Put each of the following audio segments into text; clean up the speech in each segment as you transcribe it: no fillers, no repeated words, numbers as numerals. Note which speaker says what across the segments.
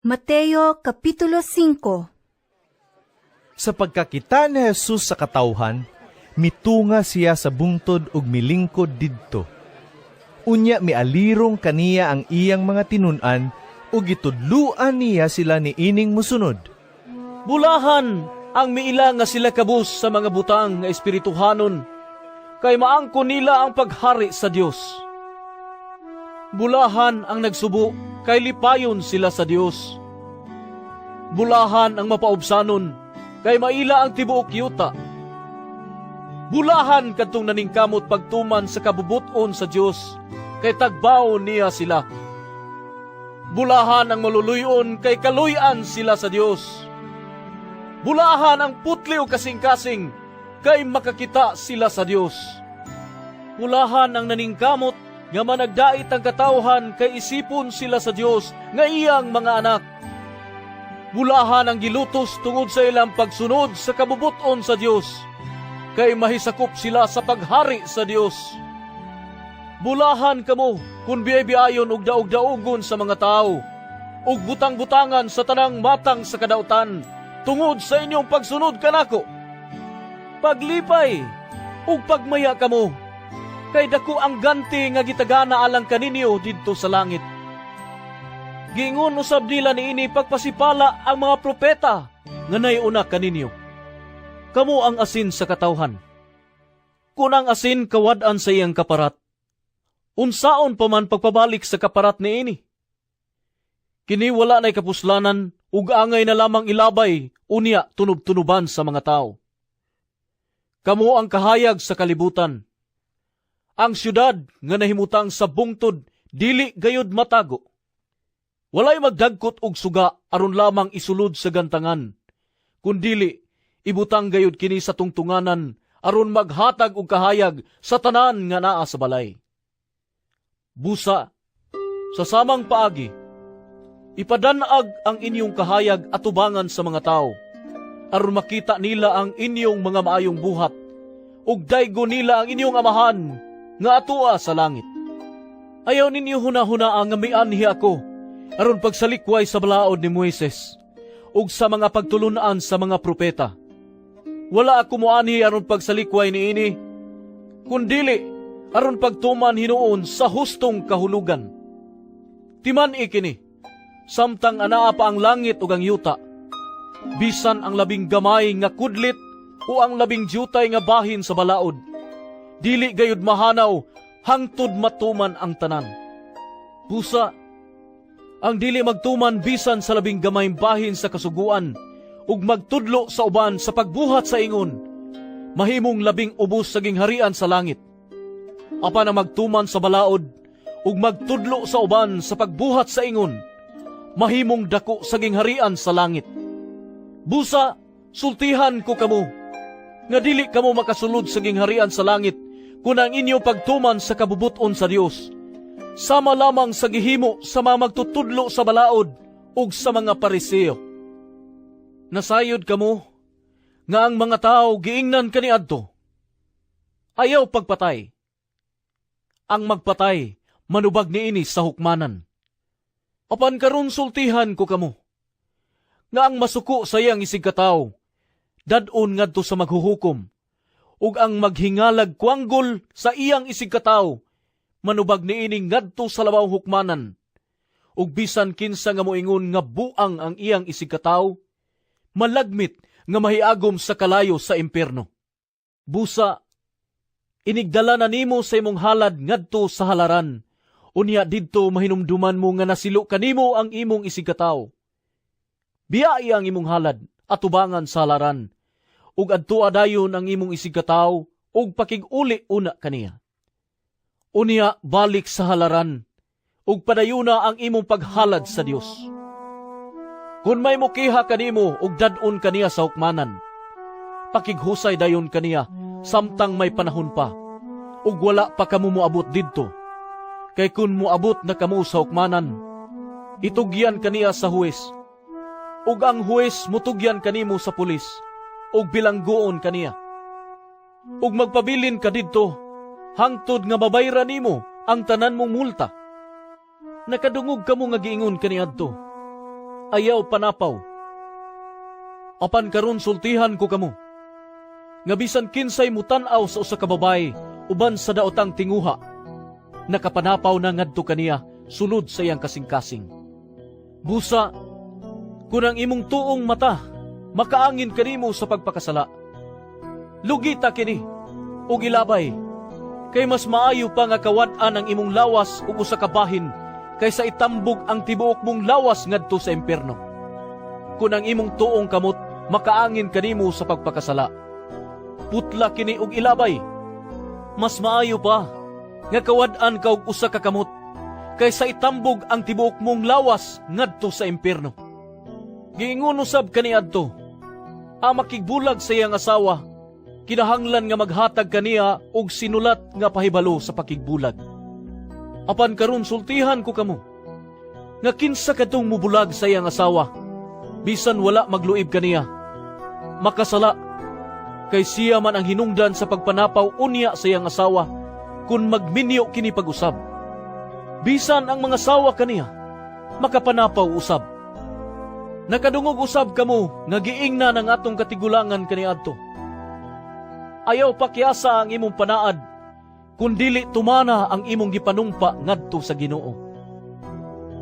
Speaker 1: Mateo Kapitulo 5.
Speaker 2: Sa pagkakita ni Jesus sa katawhan, mitunga siya sa bungtod ug milingkod didto. Unya mialirong kaniya ang iyang mga tinun-an ug gitudluan niya sila niining mosunod.
Speaker 3: Bulahan ang miila nga sila kabus sa mga butang nga espirituhanon, kay maangkon nila ang paghari sa Dios. Bulahan ang nagsubo, kay lipayon sila sa Dios. Bulahan ang mapaubsanon, kay maila ang tibuok yuta. Bulahan kadtong naningkamot pagtuman sa kabubuton sa Dios, kay tagbaon niya sila. Bulahan ang maluluyon, kay kaluy-an sila sa Dios. Bulahan ang putli o kasing-kasing, kay makakita sila sa Dios. Bulahan ang naningkamot nga managdait ang katawhan, kay isipon sila sa Dios nga iyang mga anak. Bulahan ang gilutos tungod sa ilang pagsunod sa kabubuton sa Dios, kay mahisakop sila sa paghari sa Dios. Bulahan kamo kung biyay-biyayon ug daog-daogon sa mga tao, ug butang-butangan sa tanang matang sa kadautan tungod sa inyong pagsunod kanako. Paglipay ug pagmaya kamo, kay dako ang ganti nga gitagana alang kaninyo didto sa langit. Giingon usab nila niini pagpasipala ang mga propeta nga naiuna kaninyo. Kamo ang asin sa katawhan. Kung ang asin kawad-an sa iyang kaparat, unsaon pa man pagpabalik sa kaparat niini? Kini wala na'y kapuslanan ug angay na lamang ilabay unya tunob-tunoban sa mga tao. Kamo ang kahayag sa kalibutan. Ang syudad nga nahimutang sa bungtod dili gayud matago. Walay magdagkot og suga aron lamang isulod sa gantangan. Kundili ibutang gayud kini sa tungtunganan aron maghatag og kahayag sa tanan nga naa sa balay. Busa, sa samang paagi, ipadanag ang inyong kahayag atubangan sa mga tao, aron makita nila ang inyong mga maayong buhat, ug daygo nila ang inyong Amahan nga atua sa langit. Ayaw ninyo hunahunaa nga mianhi ako aron pagsalikway sa balaod ni Moises ug sa mga pagtulunan sa mga propeta. Wala ako moanhi aron pagsalikway niini, kundili aron pagtuman hinuon sa hustong kahulugan. Timan-i kini, samtang anaa pa ang langit ug ang yuta, bisan ang labing gamay nga kudlit o ang labing dyutay nga bahin sa balaod, dili gayud mahanaw hangtod matuman ang tanan. Busa, ang dili magtuman bisan sa labing gamayng bahin sa kasuguan ug magtudlo sa uban sa pagbuhat sa ingon, mahimong labing ubos sa gingharian sa langit. Apan ang magtuman sa balaod ug magtudlo sa uban sa pagbuhat sa ingon, mahimong dako sa gingharian sa langit. Busa, sultihan ko kamo, nga dili kamo makasulod sa gingharian sa langit kung ang inyo pagtuman sa kabubuton sa Dios sama lamang sa gihimo sa mga magtutudlo sa balaod ug sa mga Pariseo. Nasayod kamo nga ang mga tao giingnan kaniadto: 'Ayaw pagpatay. Ang magpatay manubag niini sa hukmanan.' Apan karon sultihan ko kamo nga ang masuko sa iyang isigkatawo dad-on ngadto sa maghuhukom, ug ang maghingalag kwanggol sa iyang isigkatawo manubag niini ngadto sa labaw hukmanan. Ug bisan kinsa nga moingon nga buang ang iyang isigkatawo, malagmit nga mahiagom sa kalayo sa impierno. Busa, inigdala na nimo sa imong halad ngadto sa halaran, unya didto mahinumduman mo nga nasilo kanimo ang imong isigkatawo. Biyai ang imong halad atubangan sa halaran, ug adtoa dayon ang imong isigkatawo ug pakig-uli una kaniya. Unya balik sa halaran ug padayuna ang imong paghalad sa Dios. Kung may mukiha kanimo ug dad-on kaniya sa hukmanan, pakighusay dayon kaniya samtang may panahon pa, ug wala pa kamo moabot didto. Kay kun moabot na kamo sa hukmanan, itugyan kaniya sa huwes, ug ang huwes mutugyan kanimo sa pulis, ug bilanggoon kaniya. Ug magpabilin ka didto hangtod nga mabayran nimo ang tanan mong multa. Nakadungog kamo nga giingon kaniadto: Ayaw panapaw. Apan karon sultihan ko kamo nga bisan kinsay mutan-aw sa usa ka babaye uban sa daotang tinguha, nakapanapaw na ngadto kaniya sulod sa iyang kasing-kasing. Busa, kun ang imong tuong mata makaangin kanimo sa pagpakasala, lugita kini ug ilabay, kay mas maayo pa nga kawad-an ang imong lawas ug usa ka bahin kaysa itambog ang tibuok mong lawas ngadto sa impierno. Kun ang imong tuong kamot makaangin kanimo sa pagpakasala, putla kini ug ilabay. Mas maayo pa nga kawad-an ka og usa ka kamot kaysa itambog ang tibuok mong lawas ngadto sa impierno. Giingon usab kaniadto, ang makigbulag sa iyang asawa, kinahanglan nga maghatag kaniya og sinulat nga pahibalo sa pakigbulag. Apan karon sultihan ko kamo nga kinsa kadtong mubulag sa iyang asawa, bisan wala magluib kaniya, makasala, kay siya man ang hinungdan sa pagpanapaw unya sa iyang asawa kung magminyo kini pag-usab. Bisan ang mga sawa kaniya, makapanapaw usab. Nakadungog usab kamo nga giingna ng atong katigulangan kaniadto: "Ayaw pakyasa ang imong panaad kun dili tumana ang imong gipanumpa ngadto sa Ginoo."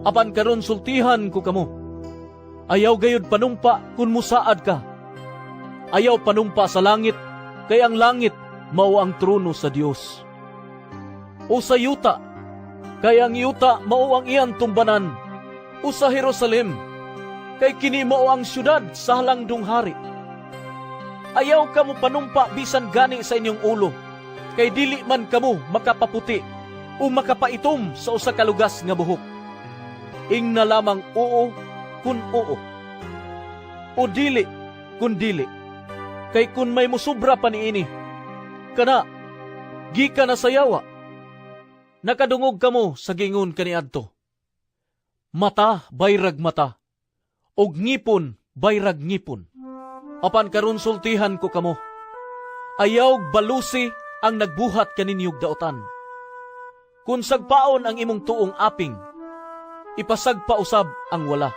Speaker 3: Apan karon sultihan ko kamo: Ayaw gayud panumpa kun musaad ka. Ayaw panumpa sa langit, kay ang langit mao ang trono sa Dios. O sa yuta, kay ang yuta mao ang iyang tumbanan. O sa Jerusalem, kay kini mao ang syudad sa halangdong hari. Ayaw kamo panumpa bisan gani sa inyong ulo, kay dili man kamo makapaputi o makapaitom sa usa ka lugas nga buhok. Ingna lamang "oo" kun oo, o "dili" kun dili. Kay kun may musubra pa niini, kana gikan na sa yawa. Nakadungog kamo sa giingon kaniadto: "Mata bayrag mata, ug ngipon bayrag ngipon." Apan karon sultihan ko kamo: Ayaw balusi ang nagbuhat kaninyog daotan. Kung sagpaon ang imong tuong aping, ipasagpa usab ang wala.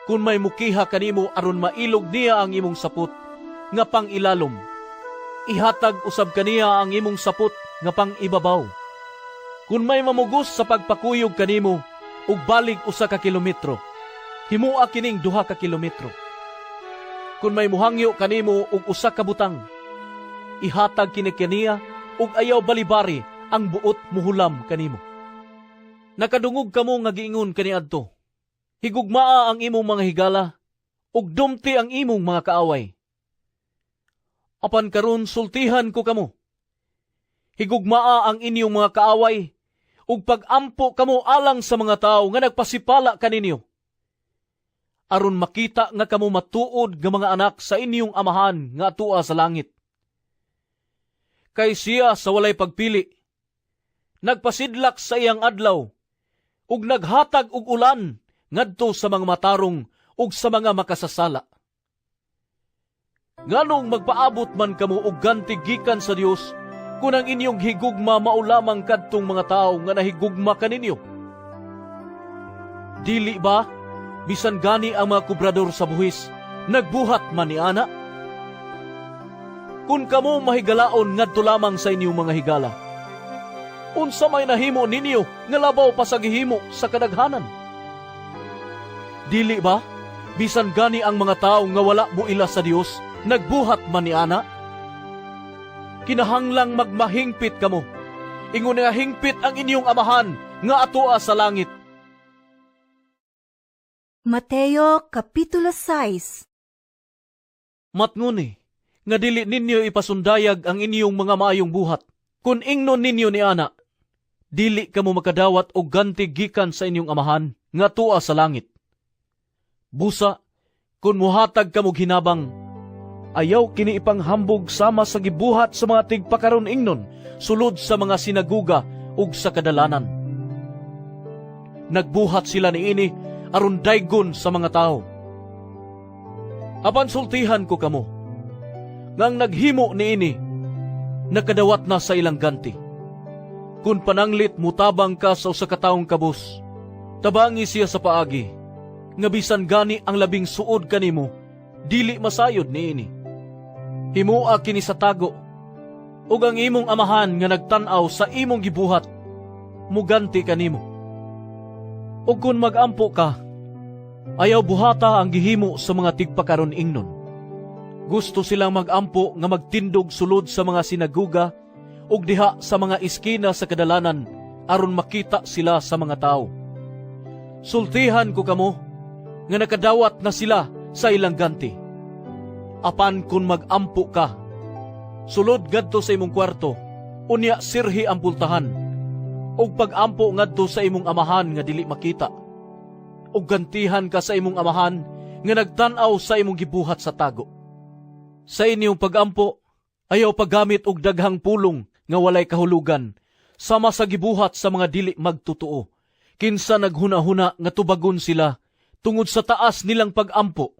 Speaker 3: Kung may mukiha kanimo aron mailog niya ang imong sapot nga pang-ilalom, ihatag usab kaniya ang imong sapot nga pang-ibabaw. Kung may mamugos sa pagpakuyog kanimo ug balig 1 ka kilometro, himua kining 2 ka kilometro. Kung may muhangyo kanimo og usa ka butang, ihatag kini kaniya ug ayaw balibari ang buot muhulam kanimo. Nakadungog kamo nga giingon kaniadto: "Higugmaa ang imong mga higala ug dumti ang imong mga kaaway." Apan karon sultihan ko kamo: Higugmaa ang inyong mga kaaway ug pag-ampo kamo alang sa mga tawo nga nagpasipala kaninyo, aron makita nga kamo matuod nga mga anak sa inyong Amahan nga atua sa langit. Kay siya sa walay pagpili, nagpasidlak sa iyang adlaw ug naghatag og ulan ngadto sa mga matarong ug sa mga makasasala. Nganong magpaabot man kamo og ganti gikan sa Dios kung ang inyong higugma mao lamang kadtong mga tawo nga nahigugma kaninyo? Dili ba bisan gani ang mga kobrador sa buhis nagbuhat man ni ana? Kung kamo mahigalaon ngadto lamang sa inyong mga higala, unsa may nahimo ninyo nga labaw pa sa gihimo sa kadaghanan? Dili ba bisan gani ang mga tawo nga wala moila sa Dios nagbuhat man ni ana? Kinahanglang magmahingpit kamo, ingon nga hingpit ang inyong Amahan nga atoa sa langit.
Speaker 1: Mateo Kapitulo 6.
Speaker 3: Matngoni nga dili ninyo ipasundayag ang inyong mga maayong buhat. Kun ingnon ninyo ni ana, dili kamo makadawat og ganti gikan sa inyong Amahan nga tua sa langit. Busa, kun muhatag kamo og hinabang, ayaw kini ipanghambog sama sa gibuhat sa mga tigpakaron ingnon sulod sa mga sinaguga ug sa kadalanan. Nagbuhat sila niini aron daygon sa mga tawo. Apan sultihan ko kamo, nga ang naghimo niini nakadawat na sa ilang ganti. Kung pananglit mutabang ka sa usa ka tawong kabus, tabangi siya sa paagi. Nga bisan gani ang labing suod kanimo, dili masayod niini. Himoa kini sa tago, ug ang imong Amahan nga nagtan-aw sa imong gibuhat, muganti kanimo. Ug kun mag-ampo ka, ayaw buhata ang gihimo sa mga tigpakaron ingnon. Gusto silang mag-ampo nga magtindog sulod sa mga sinaguga ug diha sa mga iskina sa kadalanan aron makita sila sa mga tawo. Sultihan ko kamo nga nakadawat na sila sa ilang ganti. Apan kung mag-ampo ka, sulod ngadto sa imong kwarto, unya sirhi ang pultahan, ug pag-ampo ngadto sa imong Amahan nga dili makita. Ug gantihan ka sa imong Amahan nga nagtan-aw sa imong gibuhat sa tago. Sa inyong pag-ampo, ayaw paggamit og daghang pulong nga walay kahulugan, sama sa gibuhat sa mga dili magtotoo. Kinsa naghuna-huna nga tubagon sila tungod sa taas nilang pag-ampo.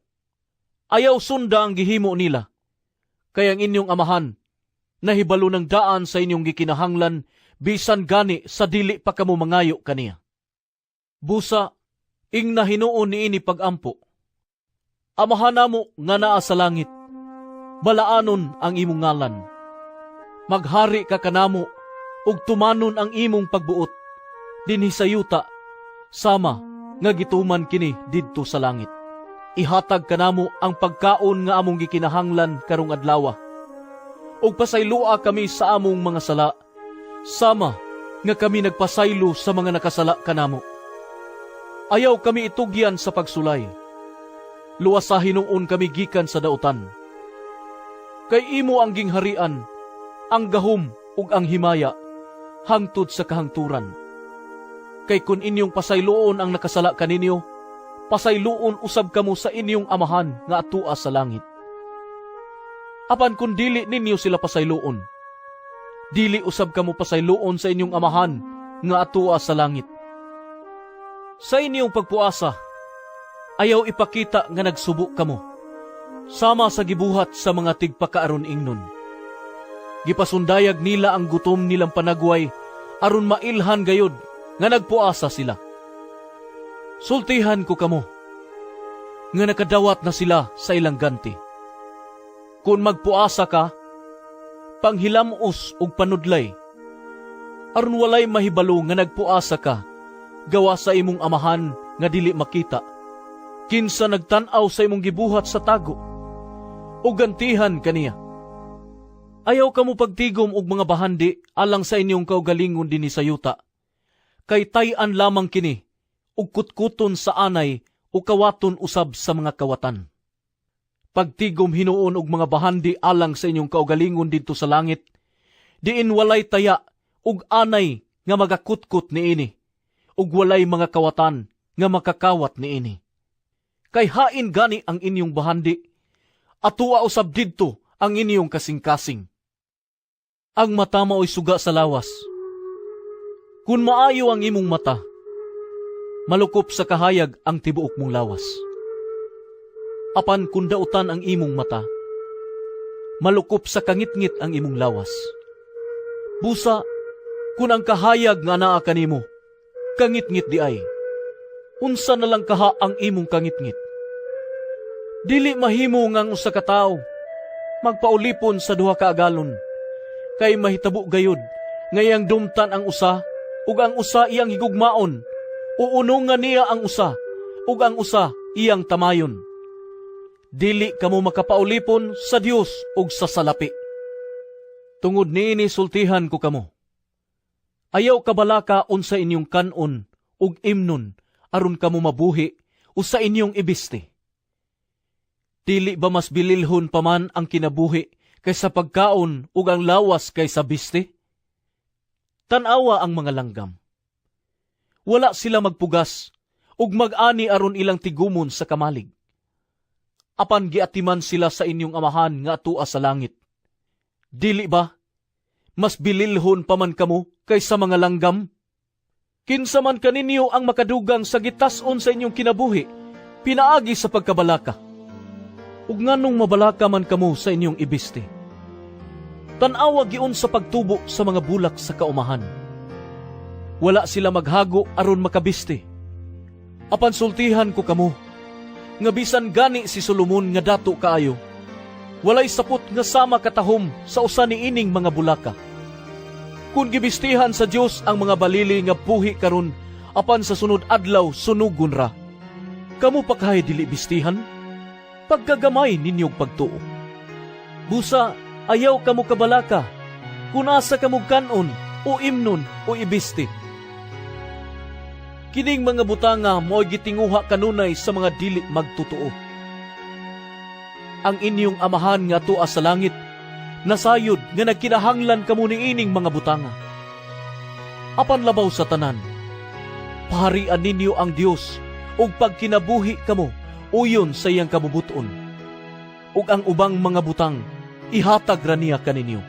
Speaker 3: Ayaw sunda ang gihimo nila. Kay ang inyong Amahan, nahibalo ng daan sa inyong gikinahanglan, bisan gani sa dili pa kamo mangayo kaniya. Busa, ingna hinuon niini pag-ampo: Amahan namo nga naa sa langit, balaanon ang imong ngalan. Maghari ka kanamo ug tumanon ang imong pagbuot dinhi sa yuta sama nga gituman kini didto sa langit. Ihatag kanamo ang pagkaon nga among gikinahanglan karong adlaw. Ug pasayloa kami sa among mga sala, sama nga kami nagpasaylo sa mga nakasala kanamo. Ayaw kami itugyan sa pagsulay. Luwasa hinuon kami gikan sa dautan. Kay imo ang gingharian, ang gahom ug ang himaya, hangtod sa kahangturan. Kay kun inyong pasayloon ang nakasala kaninyo, pasayloon usab kamo sa inyong Amahan nga atua sa langit. Apan kun dili ninyo sila pasayloon, dili usab kamo pasayloon sa inyong Amahan nga atua sa langit. Sa inyong pagpuasa, ayaw ipakita nga nagsubo kamo, sama sa gibuhat sa mga tigpakaaron ingnon. Gipasundayag nila ang gutom nilang panagway aron mailhan gayod nga nagpuasa sila. Sultihan ko kamo nga nakadawat na sila sa ilang ganti. Kung magpuasa ka, panghilamos og panudlay, aron walay mahibalo nga nagpuasa ka, gawa sa imong Amahan nga dili makita, kinsa nagtan-aw sa imong gibuhat sa tago, ug gantihan kaniya. Ayaw kamo pagtigom og mga bahandi alang sa inyong kaugalingon dinhi sa yuta. Kay tay-an lamang kini ug kutkuton sa anay o kawaton usab sa mga kawatan. Pagtigom hinuon og mga bahandi alang sa inyong kaugalingon didto sa langit, diin walay taya ug anay nga magakutkot niini, ug walay mga kawatan nga makakawat niini. Kay hain gani ang inyong bahandi, atua usab didto ang inyong kasing-kasing. Ang mata mao'y suga sa lawas. Kung maayo ang imong mata, malukop sa kahayag ang tibuok mong lawas. Apan kung dautan ang imong mata, malukop sa kangitngit ang imong lawas. Busa, kung ang kahayag nga naa kanimo, kangitngit diay, unsa na lang kaha ang imong kangitngit? Dili mahimo nga ang usa ka tawo magpaulipon sa duha ka agalon, kay mahitabo gayud nga iyang dumtan ang usa ug ang usa iyang higugmaon, o unungan niya ang usa ug ang usa iyang tamayon. Dili kamo makapaulipon sa Dios ug sa salapi. Tungod niini sultihan ko kamo: Ayaw kabalaka unsa inyong kan-on ug imnon aron kamo mabuhi o sa inyong ibisti. Dili ba mas bililhon pa man ang kinabuhi kaysa pagkaon ug ang lawas kaysa bisti? Tan-awa ang mga langgam. Wala sila magpugas ug mag-ani aron ilang tigumon sa kamalig. Apan giatiman sila sa inyong Amahan nga atua sa langit. Dili ba mas bililhon pa man kamo kaysa mga langgam? Kinsa man kaninyo ang makadugang sa gitas-on sa inyong kinabuhi, pinaagi sa pagkabalaka? Ug nganong mabalaka man kamo sa inyong ibisti? Tan-awa giunsa pagtubo sa mga bulak sa kaumahan. Wala sila maghago aron makabisti. Apan sultihan ko kamo Nga bisan gani si Solomon nga dato kaayo, walay sapot nga sama katahom sa usa niining mga bulaka. Kung gibistihan sa Dios ang mga balili nga buhi karon apan sa sunod adlaw sunugon ra, kamo pa kahay dili bistihan? Pagkagamay ninyog pagtuo. Busa, ayaw kamo kabalaka kung asa kamo kan-on o imnon o ibisti. Kining mga butanga mo'y gitinguha kanunay sa mga dili magtotoo. Ang inyong Amahan nga atoa sa langit nasayod nga nagkinahanglan kamo niining mga butanga. Apan labaw sa tanan, paharian ninyo ang Dios ug pagkinabuhi kamo uyon sa iyang kabubuton. Ug ang ubang mga butang ihatag ra niya kaninyo.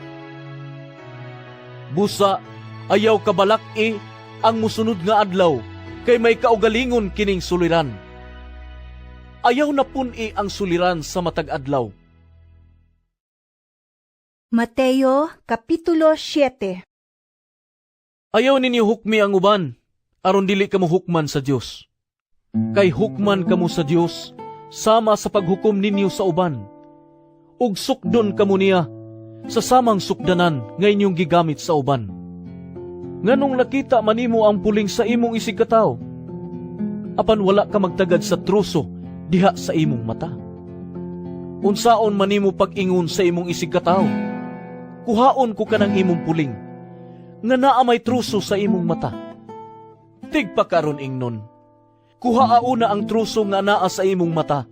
Speaker 3: Busa, ayaw kabalak-i ang musunod nga adlaw kay may kaugalingon kining suliran. Ayaw na pun-i ang suliran sa matag adlaw.
Speaker 1: Mateo Kapitulo 7.
Speaker 3: Ayaw ninyo hukmi ang uban, aron dili kamo hukman sa Dios. Kay hukman kamo sa Dios sama sa paghukom ninyo sa uban. Ug sukdon kamo niya sa samang sukdanan nga inyong gigamit sa uban. Nganong nakita man nimo ang puling sa imong isigkatawo, apan wala ka magtagad sa troso diha sa imong mata? Unsaon man nimo pag-ingon sa imong isigkatawo, "Kuhaon ko kanang imong puling," nga naa may troso sa imong mata? Tigpakaron ingnon, kuhaa una ang troso nga naa sa imong mata,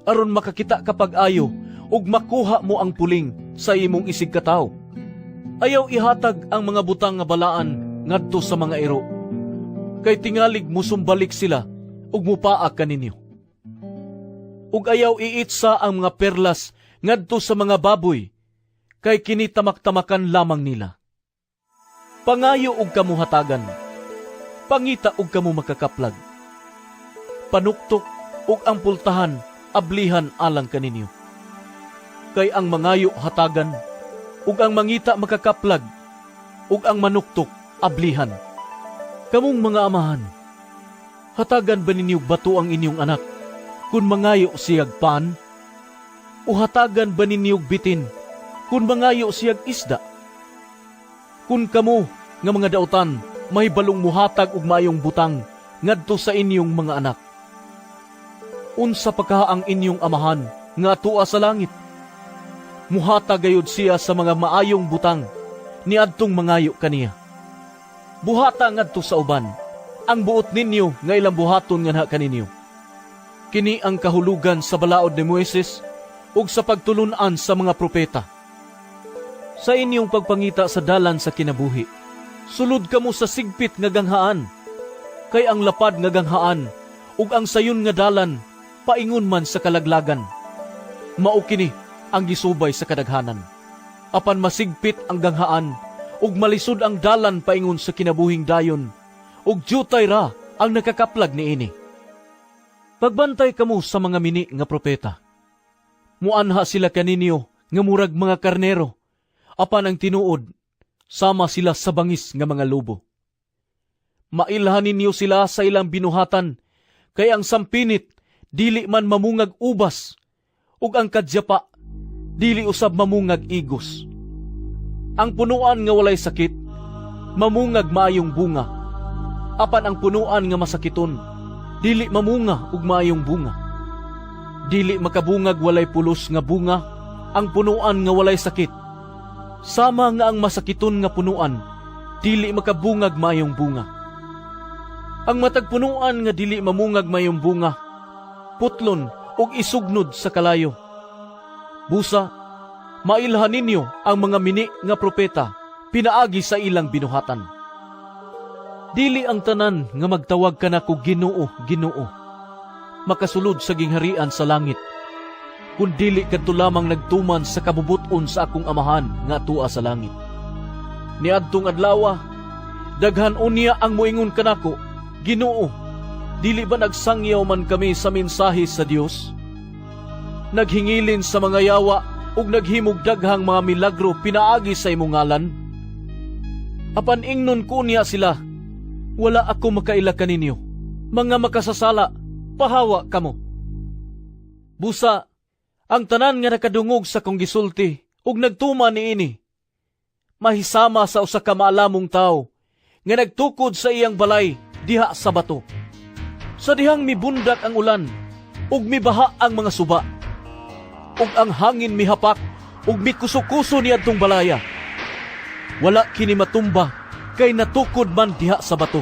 Speaker 3: aron makakita ka pag-ayo ug makuha mo ang puling sa imong isigkatawo. Ayaw ihatag ang mga butang nga balaan ngadto sa mga iro, kay tingalig musumbalik sila ug mupaa kaninyo. Ug ayaw iitsa ang mga perlas ngadto sa mga baboy, kay kini tamak-tamakan lamang nila. Pangayo og kamo hatagan. Pangita og kamo makakaplag. Panuktok ug ang pultahan ablihan alang kaninyo. Kay ang mangayo hatagan, ug ang mangita makakaplag, ug ang manuktok ablihan. Kamong mga amahan, hatagan ba ninyo bato ang inyong anak kung mangayo siyag pan? O hatagan ba ninyo bitin kung mangayo siyag isda? Kung kamo nga mga dautan mahibalong muhatag og maayong butang ngadto sa inyong mga anak, unsa pa kaha ang inyong Amahan nga atoa sa langit? Muhatag gayud siya sa mga maayong butang niadtong mangayo kaniya. Buhata ngadto sa uban ang buot ninyo nga ilang buhaton nganha kaninyo. Kini ang kahulugan sa balaod ni Moises ug sa pagtulun-an sa mga propeta. Sa inyong pagpangita sa dalan sa kinabuhi, sulod kamo sa sigpit nga ganghaan. Kay ang lapad nga ganghaan ug ang sayon nga dalan paingon man sa kalaglagan. Mao kini ang gisubay sa kadaghanan. Apan masigpit ang ganghaan ug malisod ang dalan paingon sa kinabuhing dayon, ug diutay ra ang nakakaplag niini. Pagbantay kamo sa mga mini nga propeta. Muanha sila kaninyo nga murag mga karnero, apan ang tinuod, sama sila sa bangis nga mga lobo. Mailhan ninyo sila sa ilang binuhatan, kay ang sampinit dili man mamungag ubas, ug ang kadyapa dili usab mamungag igos. Ang punuan nga walay sakit, mamungag maayong bunga. Apan ang punuan nga masakiton, dili mamunga og maayong bunga. Dili makabungag walay pulos nga bunga ang punuan nga walay sakit. Sama nga ang masakiton nga punuan, dili makabungag maayong bunga. Ang matag punuan nga dili mamungag maayong bunga, putlon ug isugnod sa kalayo. Busa, mailhan ninyo ang mga mini nga propeta pinaagi sa ilang binuhatan. Dili ang tanan nga magtawag kanako, 'Ginoo, Ginoo,' makasulod sa gingharian sa langit, kun dili kadto lamang nagtuman sa kabubut-on sa akong Amahan nga atoa sa langit. Niadtong adlawa, daghan unya ang moingon kanako, 'Ginoo, dili ba nagsangyaw man kami sa mensahe sa Dios? Naghingilin sa mga yawa ug naghimog daghang mga milagro pinaagi sa imong ngalan?' Apan ingnon ko niya sila, 'Wala ako makaila kaninyo. Mga makasasala, pahawa kamo.' Busa, ang tanan nga nakadungog sa kong gisulti ug nagtuman niini, mahisama sa usa ka maalamong tawo nga nagtukod sa iyang balay diha sa bato. Sa dihang mibundak ang ulan ug mibaha ang mga suba, ug ang hangin mihapak ug mikuso-kuso niadtong balaya, wala kini matumba kay natukod man diha sa bato.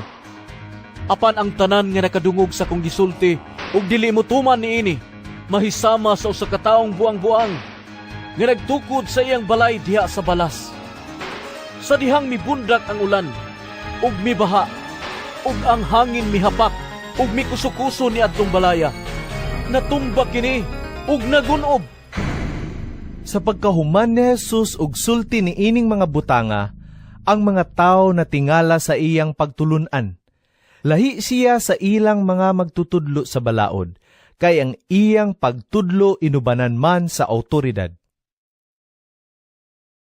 Speaker 3: Apan ang tanan nga nakadungog sa kong gisulti ug dili motuman niini, mahisama sa usa ka taong buang-buang nga nagtukod sa iyang balay diha sa balas. Sa dihang mibundak ang ulan ug mibaha ug ang hangin mihapak ug mikuso-kuso niadtong balaya, natumba kini ug nagun-ob."
Speaker 2: Sa pagkahuman ni Jesus og sulti ni ining mga butanga, ang mga tawo natingala sa iyang pagtulun-an. Lahi siya sa ilang mga magtutudlo sa balaod, kay ang iyang pagtudlo inubanan man sa awtoridad.